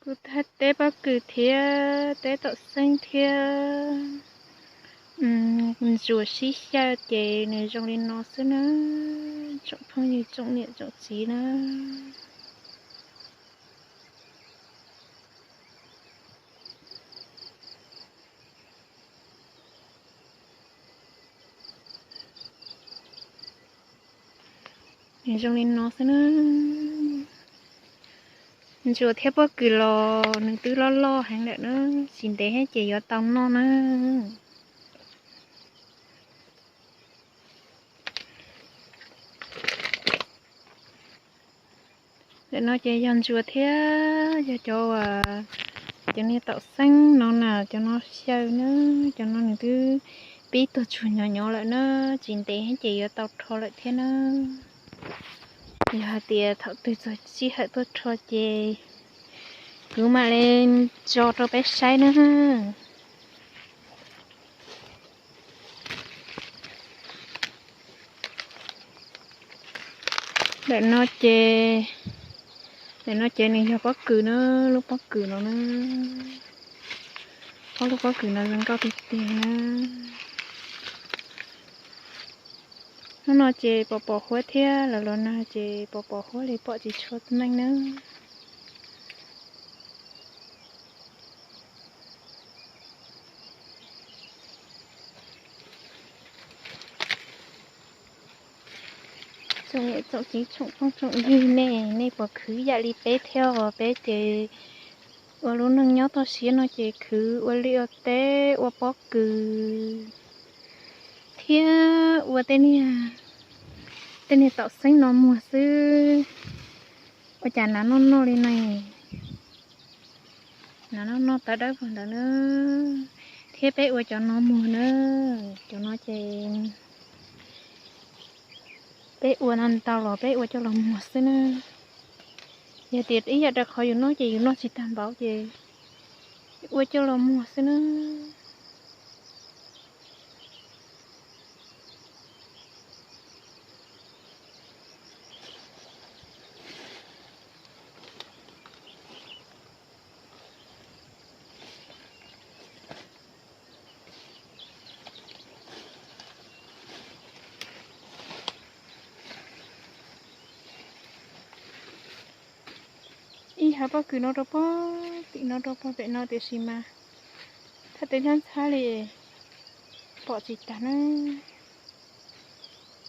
Kuv thaj teb pob kws thiab teb taum xeeb thiab ntsuas sib xyaw ces nws zoo li no xwb na, tsoom phooj ywg tsoom niam tsoom txiv na. Nws zoo li no xwb na. Ntsuas thiab pob kws los nws twb loj loj heev lawm na, tsis ntev thiab ces yuav tau noj na. Ntawm no ces yog ntsuas thiab yog cov, cov niag taum xeeb no na, cov no xyaw na, cov no nws twb pib tuag tsuag nyob nyob lawm na, tsis ntev ces yuav tau rho lawm thiab na. Yog hais tias thaum twg txog sij hawm tuaj rho ces kuv mam li tso rau peb saib na. Ntawm no ces, ntawm no ces nws yog pob kws na, lub pob kws no na. Ob lub pob kws no zoo nkauj tiag tiag na. Hnub no ces pom pom huab thiab, lawv los nag ces pom pom huab li pom tsis tshua meej na. Tsoom niam tsoom txiv tsoom phooj tsoom ywg, nej, nej puas khwv yam li peb thiab os? Peb ces ua lub neej nyob toj siab no ces khwv ua liaj ua teb ua pob kws thiab ua tej niag, tej niag taum xeeb no muag xwb. Ua cas hnav noj noj li no, hnav noj noj tawv dawb vog ntawd na. Thiab peb ua cov no muag na, cov no ces peb ua no ntau los peb ua coj los muag xwb na. Yog tias ib yam rau qhov yus noj ces yus noj tsis tag npaum ces ua coj los muag xwb na. Ib hav pob kws no rau pem, tim no rau pem no tiam sis mas thaj teb ntxhab ntxhab li, pom tsis tag na,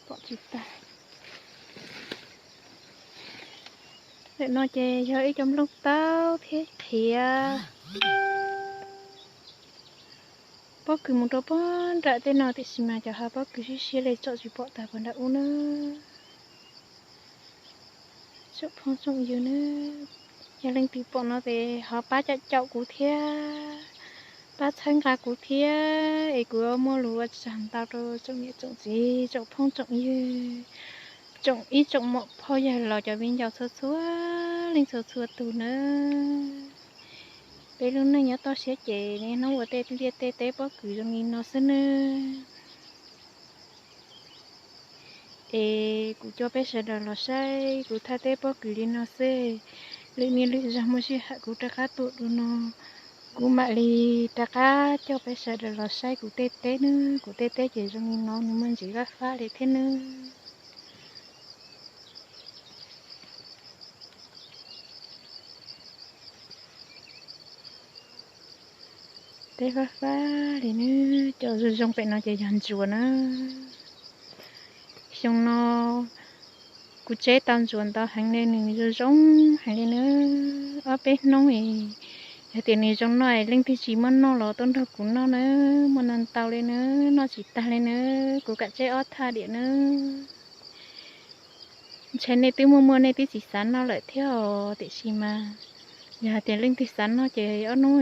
pom tsis tag. Ntawm no ces yog ib co nplooj taub thiab qhiav. Pob kws mus rau pem nram tej no tiam sis mas cov hav pob kws siab siab li tsom tsis pom tag puag nram ub na. Tsoom phooj tsoom ywg na, yog leej twg pom no ces ho pab caum caum kuv thiab, pab txhawb nqa kuv thiab es kuv muaj lus ua tsaug ntau rau tsoom niam tsoom txiv tsoom phooj tsoom ywg, tsoom ib tsoom muam phauj yawg laus cov viv ncaus txhua txhua leej txhua txhua tus nawb. Peb lub neej nyob toj siab ces niaj hnub ua tej liaj tej teb pob kws zoo li no xwb nawb. Es kuv coj peb sawv daws los saib kuv thaj teb pob kws li no xwb. Lwm niaj lwm zaug muaj sij hawm kuv rov qab tuaj dua no, kuv mam li rov qab coj peb sawv daws los saib kuv tej teb nawb. Kuv tej teb ces zoo li no, nws muaj ntsis fab fab li thiab nawb. Teb fab fab li nawb. Cov zoo zoo pem no ces yog ntsuas na. Xyoo no kuv tseb tau ntsuas ntau heev li, nws zoo zoo heev li nawb. Ob peb hnub es yog tias nws zoo no es leej twg tsis muaj noj los tuaj nrog kuv noj nawb, muaj no ntau li nawb, noj tsis tag li nawb. Kuv kam tseb ob thaj diam nawb. Ntshai nej twb muaj muaj nej twb tsis xav noj lawm thiab os, tiam sis mas yog hais tias leej twg xav noj ces ob hnub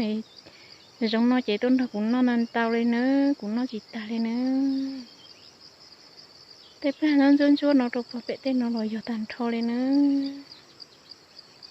zoo no ces tuaj nrog kuv noj no ntau li nawb, kuv noj tsis tag li nawb. Tej plag no ntsuab ntsuab no rau puag pem tej no los yog tag nrho li nawb.